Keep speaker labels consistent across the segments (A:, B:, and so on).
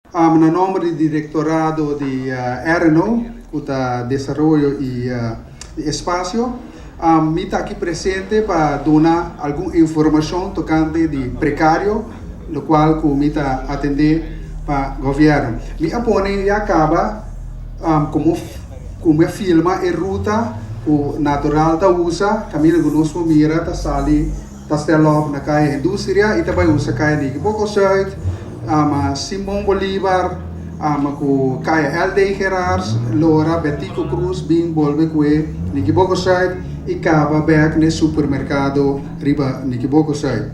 A: Na nòmber di direktorado di RNO, ku ta Desaroyo i Espasio, mi ta aki presente pa duna algun informashon tokante di prekario, lokual ku mi ta atendé pa gobièrnu. Mi a pone ya kaba komo ku mi a filma e ruta ku Natural ta usa, kaminda ku nos por mira ta sali. Ta stel op na Kaya Industria i ta bai usa Kaya Nikiboko Zuid, ama Simon Bolivar, ama ku Kaya LD Gerards, Lora, Betico Cruz bin bolbe ku e Nikiboko Zuid i kaba bek n'e supermerkado riba Nikiboko Zuid.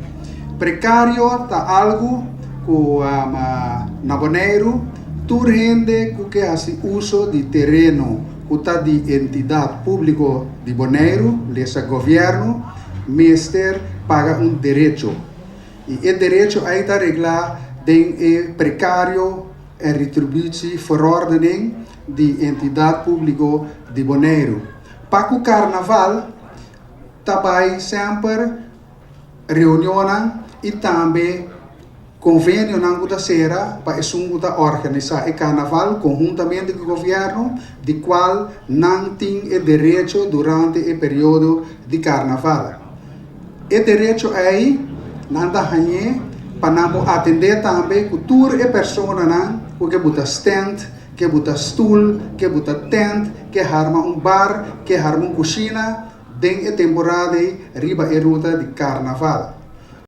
A: Prekario ta algu ku ama na Boneiru tur hende ku ke hasi uso di tereno ku ta di entidat públiko di Boneiru, lesa gobièrnu, mester paga un derecho y e derecho ay ta regla den e Precario en Retributie Verordening di Entidad Publico di Boneiru. Pa cu Carnaval ta bay semper reunionnan y tambe Konvenionan ku ta sera pa esun ku ta organisá e karnaval konhuntamente ku gobièrnu, di kual nan tin e derecho durante e periodo di karnaval. E derecho ei nan ta hañ'é pa nan por atendé tambe ku tur e personanan ku ke buta stènt, ke buta stul, ke buta tènt, ke harma un bar, ke harma un kushina den e temporada ei riba e ruta di karnaval.